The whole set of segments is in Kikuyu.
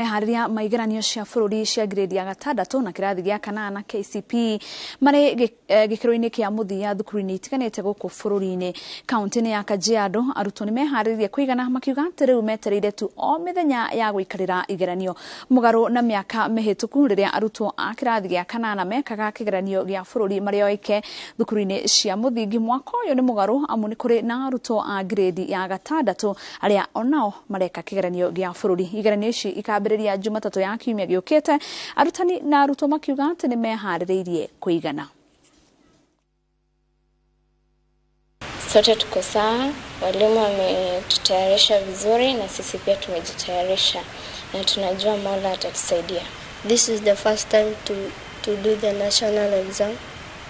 Meharĩria ma igeranio cia bũrũri cia grade ya gatandatũ na kĩrathi gĩa kanana KCPE marĩ gĩkĩro-inĩ kĩa mũthia thukuru-inĩ itiganĩte gũkũ bũrũri-inĩ. Kaunti-inĩ ya Kajiado arutwo nĩ meharĩrĩrie kũigana makiuga atĩ rĩu metereire tu o mĩthenya ya gũikarĩra igeranio. Mũgarũ na mĩaka mĩhĩtũku rĩrĩa arutwo a kĩrathi gĩa kanana mekaga kĩgeranio gĩa bũrũri marĩ oike thukuru-inĩ cia mũthingi, mwaka ũyũ nĩ mũgarũ amu nĩ kũrĩ na arutwo a grade ya gatandatũ arĩa onao mareka kĩgeranio gĩa bũrũri. Igeranio ici ikambĩrĩria Jumatatũ ya kiumia gĩũkĩte, arutani na arutwo makiuga atĩ nĩ meharĩrĩirie kũigana. Sote tuko sawa, walimu wametutayarisha vizuri na sisi pia tumejitayarisha na tunajua Mola atatusaidia. This is the first time to do the national exam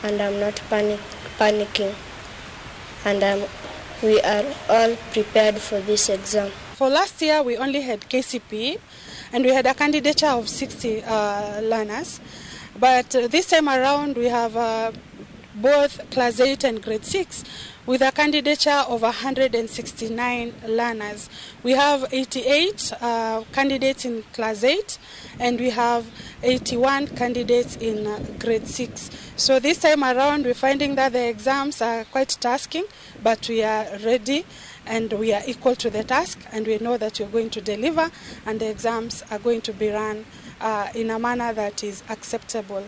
and I'm not panicking and we are all prepared for this exam. For last year, we only had KCPE and we had a candidature of 60 learners. But this time around, we have both class 8 and grade 6 with a candidature of 169 learners. We have 88 candidates in class 8 and we have 81 candidates in grade 6. So this time around, we're finding that the exams are quite tasking, but we are ready and we are equal to the task, and we know that we're going to deliver and the exams are going to be run in a manner that is acceptable.